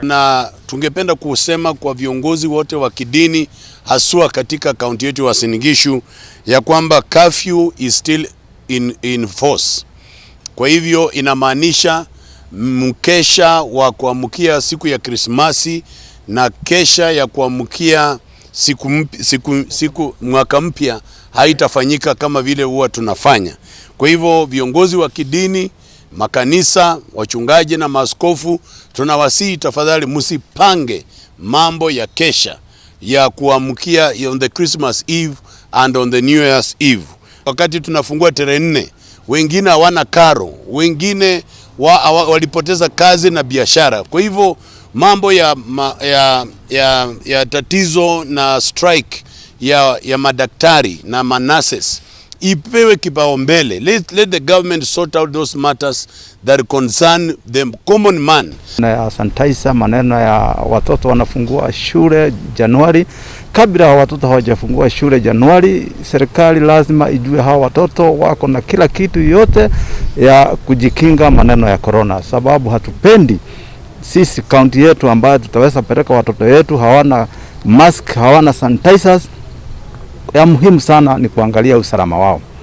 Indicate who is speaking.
Speaker 1: Na tungependa kusema kwa viongozi wote wa kidini haswa katika kaunti yetu ya Uasin Gishu ya kwamba curfew is still in force. Kwa hivyo inamaanisha mkesha wa kuamkia siku ya Krismasi na kesha ya kuamkia siku mwaka mpya haitafanyika kama vile huwa tunafanya. Kwa hivyo viongozi wa kidini, makanisa, wachungaji na maaskofu, tunawasihi tafadhali, msipange mambo ya kesha ya kuamkia on the Christmas Eve and on the New Year's Eve. Wakati tunafungua tarehe 4, wengine hawana karo, wengine walipoteza kazi na biashara. Kwa hivyo mambo ya tatizo na strike ya madaktari na manurses ipewe kipaumbele. Let the government sort out those matters that concern the common man.
Speaker 2: Na ya sanitizer, maneno ya watoto wanafungua shule Januari. Kabla watoto hawajafungua shule Januari, serikali lazima ijue hawa watoto wako na kila kitu yote ya kujikinga maneno ya corona, sababu hatupendi sisi kaunti yetu ambayo tutaweza peleka watoto wetu hawana mask, hawana sanitizers. Ya muhimu sana ni kuangalia usalama wao.